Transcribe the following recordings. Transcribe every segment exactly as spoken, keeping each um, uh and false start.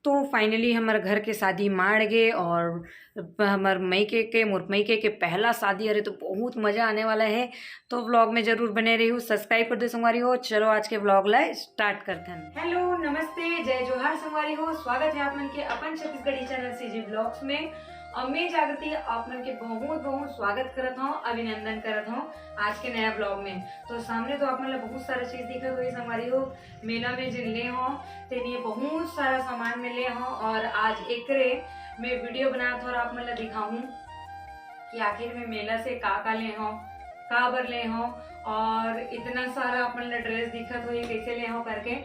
तो finally हमर घर के शादी माड़ गे और हमर मइके के, मोर मइके के पहला शादी हरे, तो बहुत मजा आने वाला है। तो vlog में जरूर बने रहिहू। Subscribe कर दे संगवारी हो। चलो आज के vlog ला start करथन। Hello, नमस्ते, जय जोहार संगवारी हो। स्वागत है आप मन के अपन छत्तीसगढ़ी channel CG vlogs में। और मैं जागृति आप मन के बहुत बहुत स्वागत करत हूँ, अभिनंदन करत हूँ आज के नया vlog में। तो सामने तो आप मन ला बहुत सारा चीज दिखत होही संगवारी हो, मेला में जेन ले हव तेन ये बहुत सारा सामान में ले हव और आज एकरे मैं video बनात हव और आप मन ला दिखाहूँ कि आखिर में मेला से का का ले हव, का बर ले हव और इतना सारा आप मन ला dress दिखत होही कैसे ले हव करके।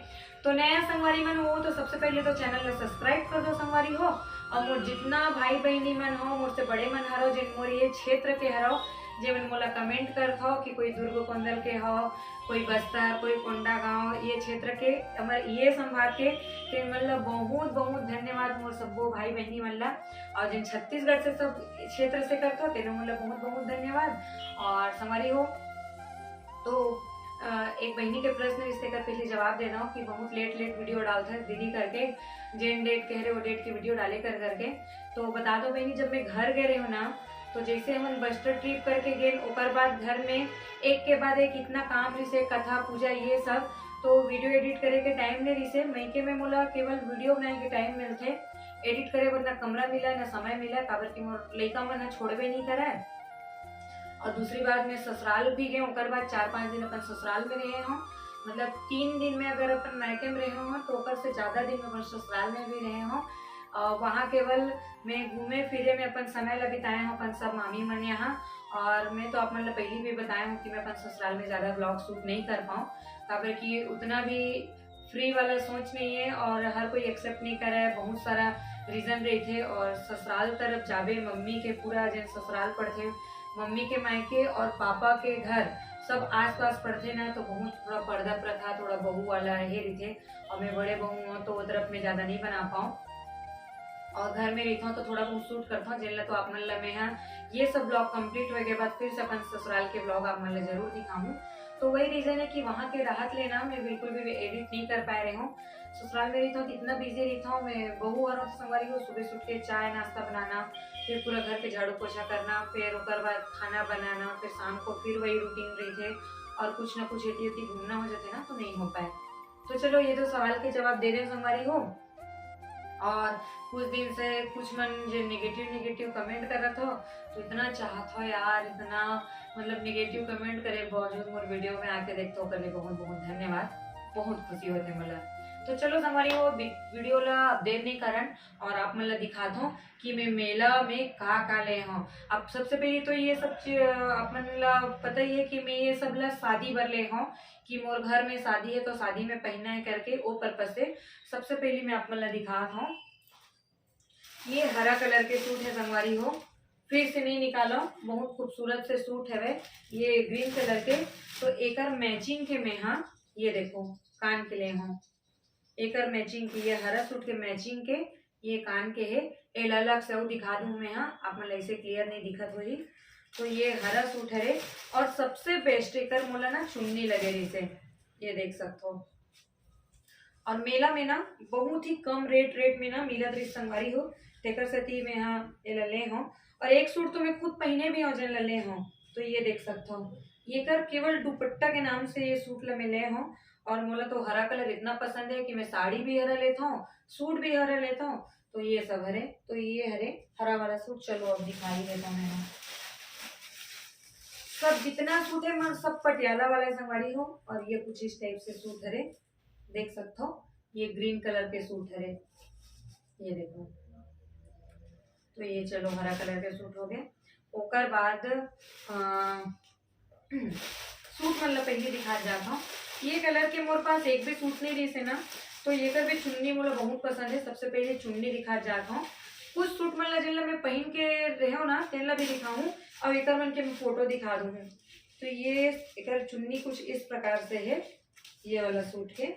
तो नया संगवारी मन हो तो सबसे पहले तो channel ला subscribe कर दो संगवारी हो। और मोर जितना भाई बहिनी मन हो, मोर से बड़े मन हरो, जेन मोर ये क्षेत्र के हरो, जेमन मोला comment करत हो कि कोई दुर्ग कोंदल के हो, कोई बस्तर, कोई कोंडागांव, ये क्षेत्र के, हमर ये संभाग के, तेन मन ला बहुत बहुत धन्यवाद मोर सब्बो भाई बहिनी मन ला। और जेन छत्तीसगढ़ से सब क्षेत्र से करत हो, तेनो मन ला बहुत बहुत धन्यवाद। और संगवारी हो तो अ, एक बहिनी के प्रश्न रिहिस, तेकर पहले जवाब देना हो कि बहुत late late video डालत है दीदी करके, जेन date कह रहे वो date के video डाले कर करके। तो बता दो बहिनी, जब मैं घर गए रहे हो ना, तो जैसे हमन बस्तर trip करके गेन, ओकर बाद घर में एक के बाद एक इतना काम रिहिसे, कथा पूजा ये सब, तो video edit करे के time नहीं रिहिसे। मइके में मोला केवल video बनाए के time मिलथे, edit करे बर ना कमरा मिला ना समय मिला, काबर कि मोर लइका मन ह छोड़बे नहीं करे। और दूसरी बात मैं ससुराल भी गए, ओकर बाद चार पाँच दिन अपन ससुराल में रहे हूँ, मतलब तीन दिन में अगर अपन मायके में रहे हूँ तो ओकर से ज़्यादा दिन में अपन ससुराल में भी रहे हूँ। और वहाँ केवल मैं घूमे फिरे में अपन समय ला बिताए हूँ अपन सब मामी मन यहाँ। और मैं तो आप मन ला पहले भी बताए हूँ कि मैं अपन ससुराल में ज़्यादा vlog shoot नहीं कर पाऊँ, काबर कि उतना भी free वाला सोच नहीं है और हर कोई accept नहीं करे, बहुत सारा reason रहिथे। और ससुराल तरफ जाबे, मम्मी के पूरा जेन ससुराल पड़थे, मम्मी के मायके और पापा के घर सब आसपास पड़थे ना, तो बहुत थोड़ा पर्दा प्रथा, थोड़ा बहू वाला हे रहिथे। और मैं बड़े बहू हूँ तो वो तरफ मैं ज़्यादा नहीं बना पाऊँ। और घर में रहिथव तो थोड़ा बहुत shoot करथव, जेन ला तो आप मन ला मैं हा ये सब vlog complete होए के बाद फिर से अपन ससुराल के vlog आप मन ला जरूर दिखाऊँ। तो वही reason है कि वहाँ के रहत ले ना मैं बिल्कुल भी edit नहीं कर पाए रहे हूँ। ससुराल में रहिथव तो इतना busy रहिथव, मैं बहू हरव तो संगवारी हो, सुबह से उठ के चाय नाश्ता बनाना, फिर पूरा घर के झाड़ू पोछा करना, फिर ओकर बाद खाना बनाना, फिर शाम को फिर वही routine रहिथे और कुछ ना कुछ एती ओती घूमना हो जाथे ना, तो नहीं हो पाए। तो चलो, ये तो सवाल के जवाब दे रहे हो संगवारी हो। और कुछ दिन से कुछ मन जे negative negative comment करत हो, तो इतना चाहत हो यार, इतना मतलब negative comment करे बावजूद मोर video में आके देखत हो, करके बहुत बहुत धन्यवाद, बहुत खुशी होथे मोला। तो चलो संगवारी हो, वी-, video ला देर नहीं करन और आप मन ला दिखात हो कि मैं मेला में का का ले हव। अब सबसे पहले तो ये सब चीज आप मन ला पता ही है कि मैं ये सब ला शादी बर ले हव, कि मोर घर में शादी है तो शादी में पहनना है करके, वो purpose से। सबसे पहले मैं आप मन ला दिखात हव, ये हरा colour के suit है संगवारी हो, फिर से नहीं निकालो, बहुत खूबसूरत से suit हवे ये green colour के। तो एकर matching के मैं हा, ये देखो, कान के ले हव, एकर matching के, ये हरा suit के matching के ये कान के हे। एला अलग से अउ दिखा दूँ मैं हा, आप मन ला ऐसे clear नहीं दिखत होही। तो ये हरा suit हरे और सबसे best एकर मोला ना चुन्नी लगे रहिसे, ये देख सकत हो। और मेला में ना बहुत ही कम rate, rate में ना मिलत रहिस संगवारी हो, तेकर सेती मैं हा एला ले हव। और एक suit तो मैं खुद पहिने भी हव जेन ला ले हव, तो ये देख सकत हो, एकर केवल दुपट्टा के नाम से ये suit ला मैं ले हव। और मोला तो हरा colour इतना पसंद है कि मैं साड़ी भी हरा लेत हव, suit भी हरा लेत हव। तो ये सब हरे, तो ये हरे हरा वाला suit। चलो अब दिखा ही देता हूँ मैं, सब जितना suit है मन सब पटियाला वाला है संगवारी हो। और ये कुछ इस type से suit हरे, देख सकत हो, ये green colour के suit हरे, ये देखो। तो ये चलो हरा colour के suit हो गए। ओकर बाद अ, suit मन ला पहले दिखा जात हव। ये colour के मोर पास एक भी suit नहीं रहिसे ना, तो एकर भी चुन्नी मोला बहुत पसंद है। सबसे पहले चुन्नी दिखा जात हव। कुछ suit मन ला जेन ला मैं पहिन के रहे हव ना, तेन ला भी दिखाहूँ और एकर मन के मैं photo दिखा दूँ। तो ये एकर चुन्नी कुछ इस प्रकार से है, ये वाला suit के।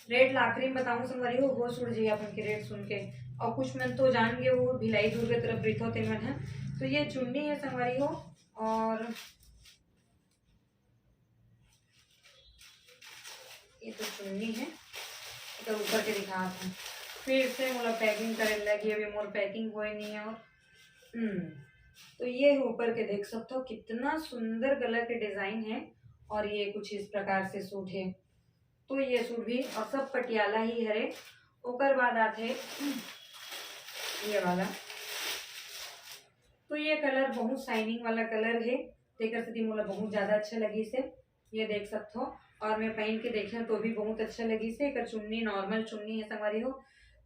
Rate ला आखिरी में बताऊँ संगवारी हो, होश उड़ जाही आप मन के rate सुन के। और कुछ मन तो जान गे, वो भिलाई दुर्ग तरफ रहिथव तेन मन ह। तो ये चुन्नी है संगवारी हो, और ये तो चुन्नी है, तो ऊपर के दिखात हूँ, फिर से मोला पैकिंग करे लगी, अभी मोर पैकिंग होए नहीं है। हम्म, तो ये है ऊपर के, देख सकते हो कितना सुंदर गला के डिजाइन है। और ये कुछ इस प्रकार से सूट है। तो ये सूट भी और सब पटियाला ही हरे। ओकर बाद आथे ये वाला, तो ये कलर बहुत शाइनिंग वाला कलर है, तेकर सेती मोला बहुत ज्यादा अच्छा लगी से। ये देख सकते हो, और मैं पहन के देखे तो भी बहुत अच्छा लगी से। एकर चुन्नी नॉर्मल चुन्नी है संगवारी हो।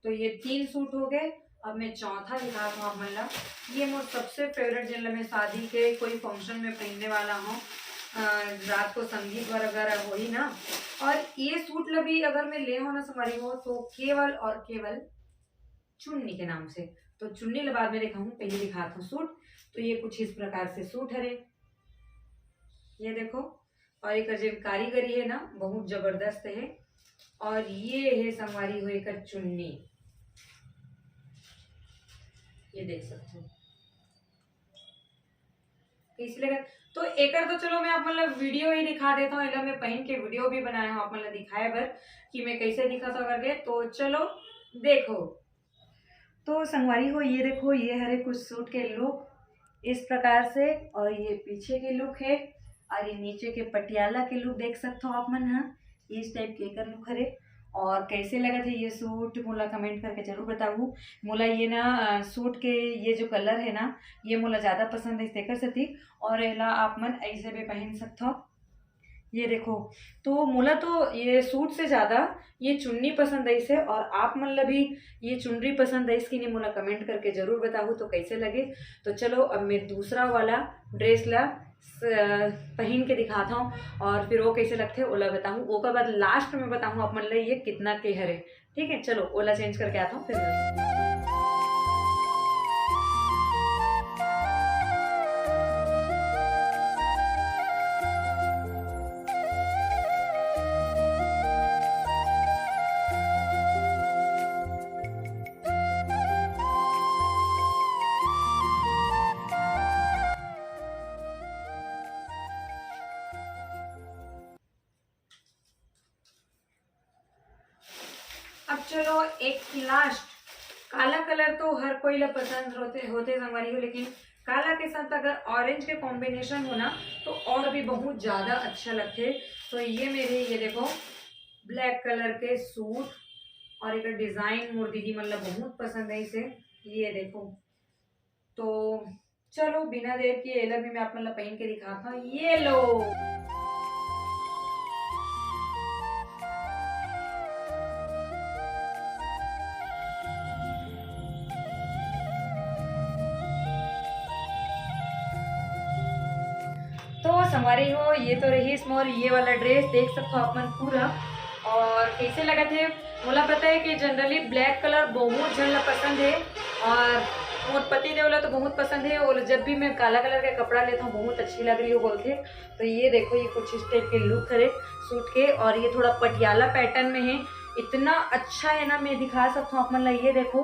तो ये तीन सूट हो गए। अब मैं चौथा दिखात हूँ आप मन ला। ये मोर सबसे फेवरेट, जिन ला मैं शादी के कोई फंक्शन में पहनने वाला हूँ, अ, रात को संगीत वगैरह होही ना। और ये सूट ला भी अगर मैं ले हो ना संगवारी हो, तो केवल और केवल चुन्नी के नाम से। तो चुन्नी ला बाद में दिखाऊँ, पहले दिखात हूँ सूट। तो ये कुछ इस प्रकार से सूट हरे, ये देखो। और एकर जे कारीगरी है ना, बहुत जबरदस्त है। और ये है संगवारी हो एकर चुन्नी, ये देख सकते हो। तो इसलिए तो एकर तो चलो मैं आप मन ला वीडियो ही दिखा देता हूँ, एला मैं पहन के वीडियो भी बनाया हूँ आप मन ला दिखाए बर कि मैं कैसे दिखत हूँ करके। तो चलो देखो। तो संगवारी हो, ये देखो, ये हरे कुछ सूट के लुक इस प्रकार से, और ये पीछे के लुक है, और ये नीचे के पटियाला के लुक देख सकते हो आप मन ह, इस टाइप के एकर लुक हरे। और कैसे लगत है ये सूट, मोला कमेंट करके जरूर बताऊ। मोला ये ना, अ, सूट के ये जो कलर है ना, ये मोला ज्यादा पसंद है, तेकर सेती। और एला आप मन ऐसे भी पहन सकत हो। ये देखो, तो मोला तो ये सूट से ज्यादा ये चुन्नी पसंद आइस है, और आप मन ला भी ये चुनरी पसंद आइस कि नहीं, मोला कमेंट करके जरूर बताहू तो कैसे लगे। तो चलो, अब मैं दूसरा वाला ड्रेस ला स-, पहन के दिखाता हूँ, और फिर वो कैसे लगथे ओला बताहूँ। ओकर बाद लास्ट में बताहूँ आप मन ला ये कितना के हरे। ठीक है, चलो ओला चेंज करके आता हूँ फिर। अब चलो एक लास्ट, काला कलर तो हर कोई ला पसंद होते होते संगवारी हो, लेकिन काला के साथ अगर ऑरेंज के कॉम्बिनेशन हो ना, तो और भी बहुत ज्यादा अच्छा लगथे। तो ये मेरे, ये देखो, ब्लैक कलर के सूट, और एक डिजाइन मोर दीदी मन ला बहुत पसंद है इसे। ये देखो, तो चलो बिना देर के एला भी मैं आप मन ला पहन के दिखाता हूँ। ये लो। तो संगवारी हो, ये तो रहिस मोर ये वाला ड्रेस, देख सकते हो आप मन पूरा। और कैसे लगत है, मोला पता है कि जनरली ब्लैक कलर बहुत झन ला पसंद है, और मोर पति देव ला तो बहुत पसंद है। और जब भी मैं काला कलर का कपड़ा लेता हूँ, बहुत अच्छी लग रही हो बोलते। तो ये देखो, ये कुछ इस टाइप के लुक हरे सूट के, और ये थोड़ा पटियाला पैटर्न में है। इतना अच्छा है ना, मैं दिखा सकता हूँ आप मन ला। ये देखो,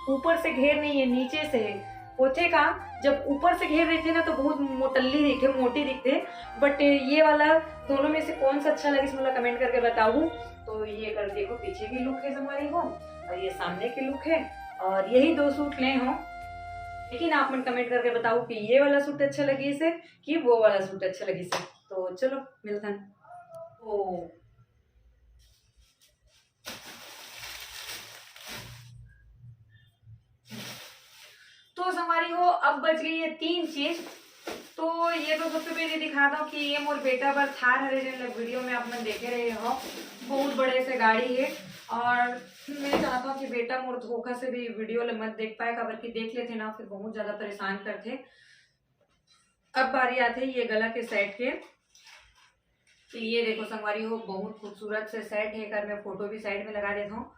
ऊपर से घेर नहीं है, नीचे से है। होथे का, जब ऊपर से घेर रहिथे ना, तो बहुत मोटल्ली दिखथे, मोटी दिखथे, बट ये वाला दोनों में से कौन सा अच्छा लगिस, मोला कमेंट करके बताहू। तो ये कर देखो, पीछे की लुक है संगवारी हो, और ये सामने की लुक है, और यही दो सूट ले हो, लेकिन आप मन कमेंट करके बताओ कि ये वाला सूट अच्छा लगिस कि वो वाला सूट अच्छा लगिस। तो चलो मिलथन। ओ तो संगवारी हो, अब बच गई है तीन चीज। तो ये तो सबसे पहले दिखाता हूँ कि ये मोर बेटा बर थार हरे, जिन लोग वीडियो में आप मन देखे रहे हो, बहुत बड़े से गाड़ी है। और मैं चाहता हूँ कि बेटा मोर धोखा से भी वीडियो ले मत देख पाए, काबर कि देख लेते ना, फिर बहुत ज्यादा परेशान करते। अब बारी आते ये गला के सेट के। तो ये देखो संगवारी हो, बहुत खूबसूरत से सेट है, कर मैं फोटो भी साइड में लगा देता हूँ।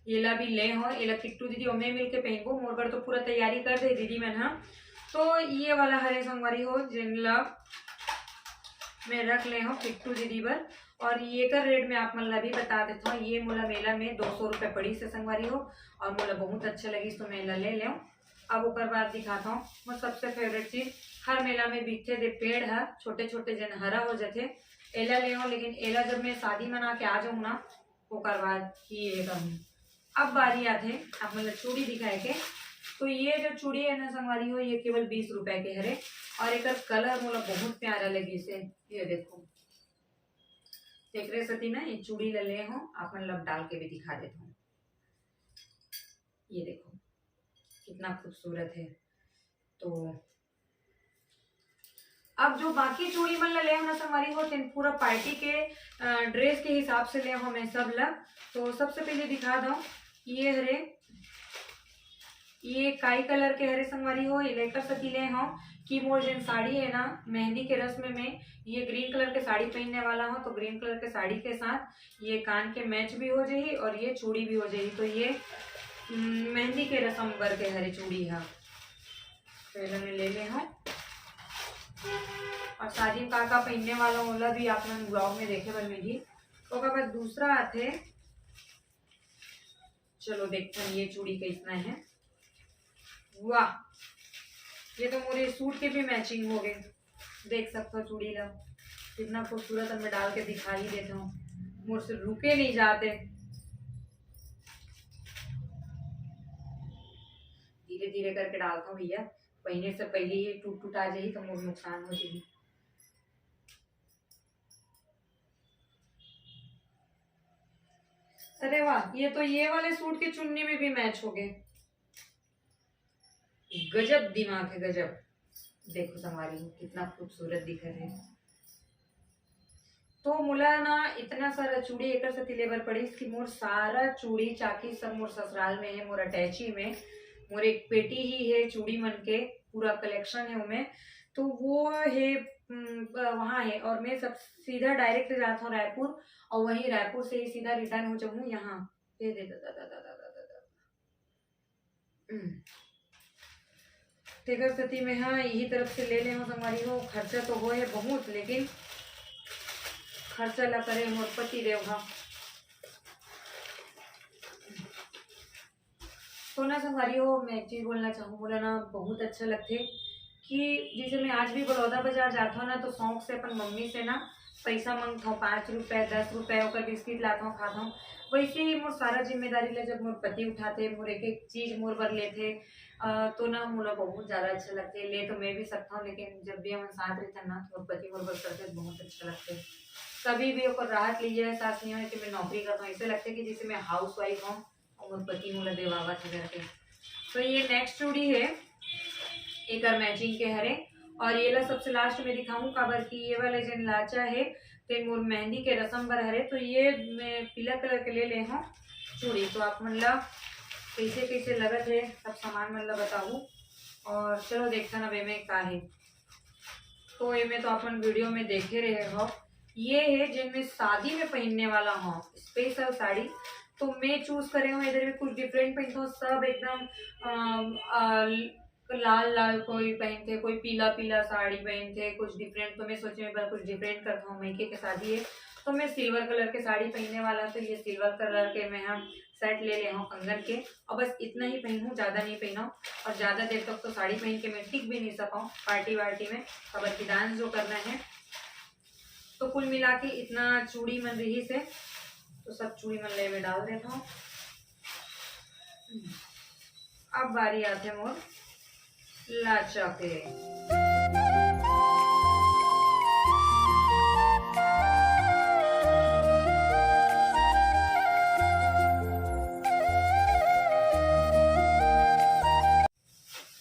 ये ला भी ले हो, ये ला किट्टू दीदी और मैं मिलके पहनबो। मोर बर तो पूरा तैयारी कर दे दीदी मन हा। तो ये वाला हरे संगवारी हो, जिन ला मैं रख ले हो किट्टू दीदी बर। और ये कर रेट में आप मन ला भी बता देता हूँ, ये मोला मेला में दो सौ रुपये पड़ी से संगवारी हो, और मोला बहुत अच्छा लगी, तो मैं ला ले ले। अब ओकर बाद दिखाता हूँ मोर सबसे फेवरेट चीज, हर मेला में बिकथे दे पेड़ ह, छोटे छोटे जन हरा हो जाथे, एला ले हो। लेकिन एला जब मैं शादी मना के आ जाऊँ ना, ओकर बाद ये करहूँ। अब बारी आथे आप मन ला चूड़ी दिखाए के। तो ये जो चूड़ी है ना संगवारी हो, ये केवल बीस रुपए के हरे और एकर कलर मोला बहुत प्यारा लगिस हे। ये देखो, एकरे सेती ना ये चूड़ी ला ले हूँ, आप मन ला डाल के भी दिखा देता हूँ। ये देखो कितना खूबसूरत है। तो अब जो बाकी चूड़ी मन ला ले हूँ ना संगवारी हो, तेन पूरा पार्टी के ड्रेस के हिसाब से ले हूँ मैं सब ला। तो सबसे पहले दिखा दो, ये हरे, ये काई कलर के हरे संगवारी हो, ये लेकर सती ले हूँ कि मोर जेन साड़ी है ना मेहंदी के रस्म में, ये ग्रीन कलर के साड़ी पहनने वाला हूँ, तो ग्रीन कलर के साड़ी के साथ ये कान के मैच भी हो जाही और ये चूड़ी भी हो जाही। तो ये हम्म, मेहंदी के रस्म बर के हरे चूड़ी हा, तो एला मैं ले ले हूँ। और शादी में का का पहनने वाला हूँ, ओला भी आप मन ब्लॉग में देखे बर मिलही। ओकर बाद दूसरा आथे, चलो देखते हैं ये चूड़ी कैसना है। वाह, ये तो मोरे सूट के भी मैचिंग हो गए। देख सकते हो चूड़ी ला, कितना खूबसूरत अब मैं डाल के दिखा ही देता हूँ, मोर से रुके नहीं जाते। धीरे धीरे करके डालता हूँ भैया, पहने से पहले ही टूट टूट आ जाही तो मोर नुकसान हो जाही। अरे वाह, ये तो ये वाले सूट के चुन्नी में भी मैच हो गए। गजब दिमाग है, गजब। देखो संगवारी हो, कितना खूबसूरत दिखत है। तो मोला ना इतना सारा चूड़ी एकर सेती लेबर पड़िस कि मोर सारा चूड़ी चाकी सब मोर ससुराल में है, मोर अटैची में, मोर एक पेटी ही है चूड़ी मन के, पूरा कलेक्शन है ओमे। तो वो है, हम्म, ब-, वहाँ है और मैं सब सीधा डायरेक्ट जाता हूँ रायपुर और वहीं रायपुर से ही सीधा रिटर्न हो जाऊँ यहाँ। ये दे, दा, दा, दा, दा, दा, दा, दा। हम्म। तेकर सेती में हाँ यही तरफ से ले ले हूँ संगवारी हो। खर्चा तो होए बहुत, लेकिन खर्चा ला करे मोर पति देव हा। तो ना संगवारी हो, मैं एक चीज बोलना चाहूँ, मोला ना बहुत अच्छा लगथे कि जैसे मैं आज भी बड़ौदा बाजार जाता हूँ ना, तो शौक से अपन मम्मी से ना पैसा मांगता हूँ, पाँच रुपए, दस रुपए, ओकर बिस्किट लाता हूँ, खाता हूँ। वैसे ही मोर सारा जिम्मेदारी ला जब मोर पति उठाथे, मोर एक एक चीज मोर बर लेथे, अ, तो ना मोला बहुत ज्यादा अच्छा लगथे। ले तो मैं भी सकता हूँ, लेकिन जब भी हमन साथ रहथन ना, तो मोर पति मोर बर करथे, बहुत अच्छा लगथे। कभी भी ओकर राहत लीजिए, एहसास नहीं होए कि मैं नौकरी करता हूँ, ऐसे लगथे कि जैसे मैं हाउस वाइफ हूँ और मोर पति मोला देवावत हे करके। तो ये नेक्स्ट चूड़ी है, एकर मैचिंग के हरे। और ये ला सबसे लास्ट में दिखाऊं, काबर कि ये वाले जेन लाचा है, ते मोर मेहंदी के रसम बर हरे। तो ये मैं पीला कलर के ले ले हूँ चूड़ी। तो आप मन ला कैसे कैसे लगत है, सब सामान मन ला बताऊँ। और चलो देखथन अब एमे का है। तो एमे तो अपन वीडियो में देखे रहे हो, ये है जेन मैं शादी में पहनने वाला हूँ, स्पेशल साड़ी। तो मैं चूज करे हूँ, इधर भी कुछ डिफरेंट पहनता हूँ, सब एकदम, अम, अ, लाल लाल कोई पहनथे, कोई पीला पीला साड़ी पहनथे, कुछ डिफरेंट। तो मैं सोचे मैं कुछ डिफरेंट करता हूँ, मइके के शादी है, तो मैं सिल्वर कलर के साड़ी पहनने वाला, तो ये सिल्वर कलर के मैं हम सेट ले ले हूँ कंगन के, और बस इतना ही पहनूँ, ज्यादा नहीं पहनूँ। और ज्यादा देर तक तो साड़ी पहन के मैं टिक भी नहीं सकाऊँ पार्टी वार्टी में, काबर कि डांस जो करना है। तो कुल मिला के इतना चूड़ी मन रहिस हे, तो सब चूड़ी मन ले में डाल देता हूँ। अब बारी आथे मोर लाचा के।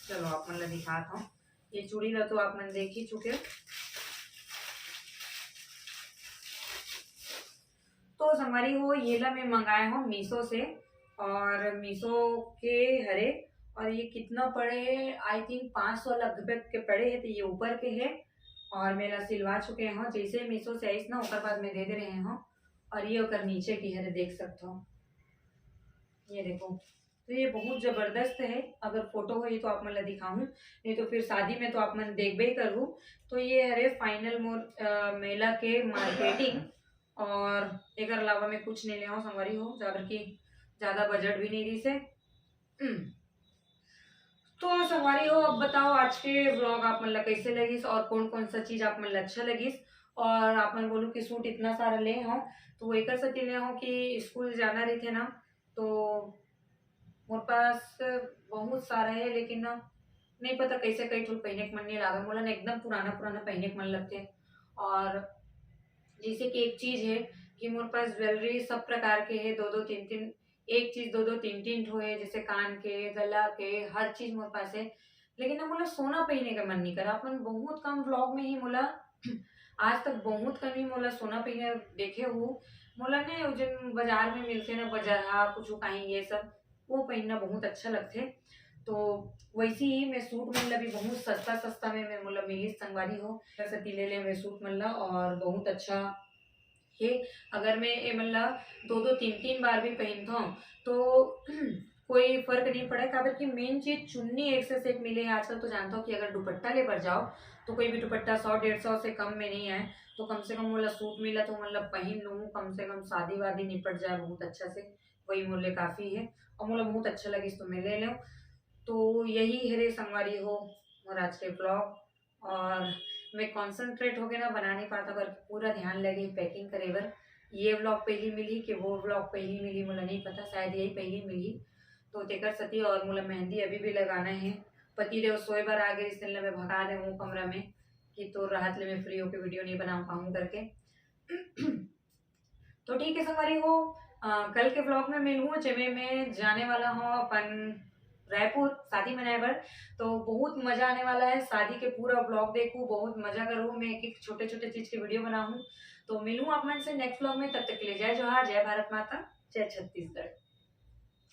चलो आप मन ला दिखात हूँ, ये चूड़ी ला तो आप मन देख ही चुके। तो संगवारी हो, ये ला मैं मंगाए हूँ मीशो से, और मीशो के हरे, और ये कितना पड़े, आई थिंक पाँच सौ लगभग के पड़े है, तो ये ऊपर के है। और मैं ला सिलवा चुके हूँ, जैसे मीशो से आइस ना, ओकर बाद में दे दे रहे हूँ। और ये ओकर नीचे की हरे, देख सकते हो, ये देखो। तो ये बहुत जबरदस्त है, अगर फोटो होही तो आप मन ला दिखाऊं, नहीं तो फिर शादी में तो आप मन देखबे ही करहू। तो ये हरे फाइनल मोर, अ, मेला के मार्केटिंग, और एकर अलावा मैं कुछ नहीं ले हूँ संगवारी हो, काबर कि ज्यादा बजट भी नहीं रहिस हे। हम्म। तो संगवारी हो, अब बताओ आज के व्लॉग आप मन ला कैसे लगिस और कौन कौन सा चीज आप मन ला अच्छा लगिस, और आप मन बोलू कि सूट इतना सारा ले हो, तो वो एकर सेती ले हो कि स्कूल जाना रहिथे ना, तो मोर पास बहुत सारा है, लेकिन ना, नहीं पता कैसे कई ठो पहने के मन नहीं लागे। मोला ना एकदम पुराना पुराना पहने के मन लगथे। और जैसे कि एक चीज है कि मोर पास ज्वेलरी सब प्रकार के है, दो दो तीन तीन, एक चीज दो दो तीन तीन ठो है, जैसे कान के, गला के, हर चीज मोर पास है। लेकिन ना मोला सोना पहने का मन नहीं करा। अपन बहुत कम व्लॉग में ही मोला आज तक बहुत कम ही मोला सोना पहने देखे हूँ। मोला ने वो जन बाजार में मिलथे ना, बजरहा कुछ कहीं, ये सब वो पहनना बहुत अच्छा लगथे। तो वैसे ही मैं सूट मन ला भी बहुत सस्ता सस्ता में मैं मोला मिलिस संगवारी हो, सती ले ले मैं सूट मन ला, और बहुत अच्छा हे। अगर मैं ए मन ला दो दो तीन तीन बार भी पहनथव तो कोई फर्क नहीं पड़े, काबर कि मेन चीज चुन्नी एक से एक मिले है। आजकल तो जानता हूँ कि अगर दुपट्टा ले बर जाओ तो कोई भी दुपट्टा सौ डेढ़ सौ से कम में नहीं आए, तो कम से कम मोला सूट मिला तो मतलब पहन लूँ, कम से कम शादी वादी निपट जाए बहुत अच्छा से, वही मोर ले काफी है। और मोला बहुत अच्छा लगिस तो मैं ले लेव। तो यही हरे संगवारी हो मोर आज के व्लॉग। और मैं कॉन्सेंट्रेट होके ना बना नहीं पाता, पर पूरा ध्यान लगे पैकिंग करे बर। ये व्लॉग पहली मिली कि वो व्लॉग पहली मिली, मोला नहीं पता, शायद यही पहली मिली। तो तेकर सती और मोला मेहंदी अभी भी लगाना है। पति देव सोए बर आ गए, इसलिए मैं भगा दे हूँ कमरा में कि तो राहत ले मैं फ्री होके वीडियो नहीं बना पाऊँ करके। तो ठीक है संगवारी हो, अ, कल के व्लॉग में मिलूँ, जेमे मैं जाने वाला हूँ अपन रायपुर शादी मनाए बर। तो बहुत मजा आने वाला है, शादी के पूरा व्लॉग देखूँ, बहुत मजा करूँ, मैं एक एक छोटे छोटे चीज के वीडियो बनाऊँ। तो मिलूँ आप मन से नेक्स्ट व्लॉग में, तब तक के लिए जय जोहार, जय भारत माता, जय छत्तीसगढ़।